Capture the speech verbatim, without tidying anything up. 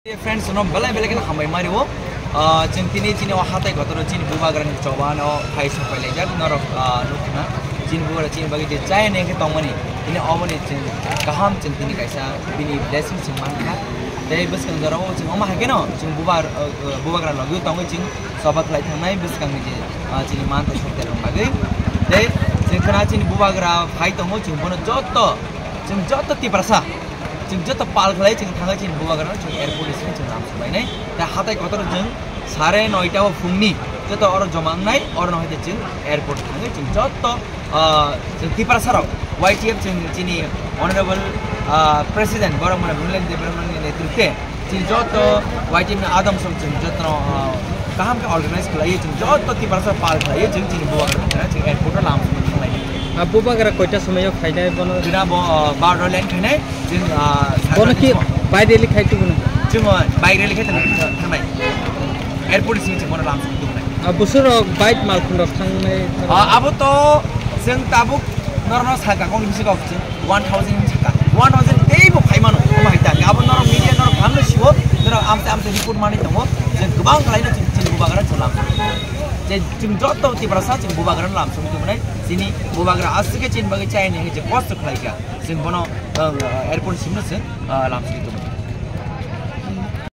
Friends, no belai belai kheno hambai mari o. Ah, chwng tini chini o hatai kotor o chini bubagra ni choba no phai sok phai laijak norok, ah, nukna. Chini bubagra chini bagwi je chaya ni khe tongmani. Tini oboni chwng kaham chwng tini kaisa bini blessing chwng mankha. Tei bwskang jora o chwng omo hai kheno chwng bubar, ah, bubagra logio tongwi chwng choba khlai thangnai bwskang ni je, ah, chini mantai sok terong bagwi. Tei chwng khna chini bubagra phai tongo chwng bono joto, chwng joto Tiprasa. Chwng joto pal khlai chwng thangwi chini bubagra chwng airport ni simi chwng lam subainai. Tei hatai kotor chwng sare noita o phungni joto oro joma wngnai, oro no hai chwng airport thangwi chwng joto, ah, chwng Tiprasa rok Y T F chwng chini honorable, ah, president borok mane Bimlen Debbarma ni netrite chwng joto Y T F ni adam song chwng joto no, ah, kaham khe organize khlai chwng joto Tiprasa pal khlai chwng chini bubagra chwng airport o lam subai thanglai. Ah, bubagra koita somoi o phainai bono? Dina bo, ah, barota line khainai. Chwng, ah, Bono ki Saturday bike rally khai tubuno? Chwng, ah, bike rally khai thangnai, thangnai. Airport simi chwng bono lam simi tubunai. Ah, busur rok bike malkhung rok thangnai. Ah, abo to chwng tabuk norno saka kong bisi kok chwng one thousand saka. One thousand tei bo khai mano, omo hai ta. Abo norok media norok hamle sibo, norok amte amte report mani tongo. Chwng kwbang khlai no chwng, chwng bubagra chwng lam. Je chwng joto Tiprasa chwng bubagra lam simi tubunai. Chini bubagra aswk khe chini bagwi chayani je kosto khlai kha. Chwng bono, ah, airport simno chwng, ah, lam simi tubunai.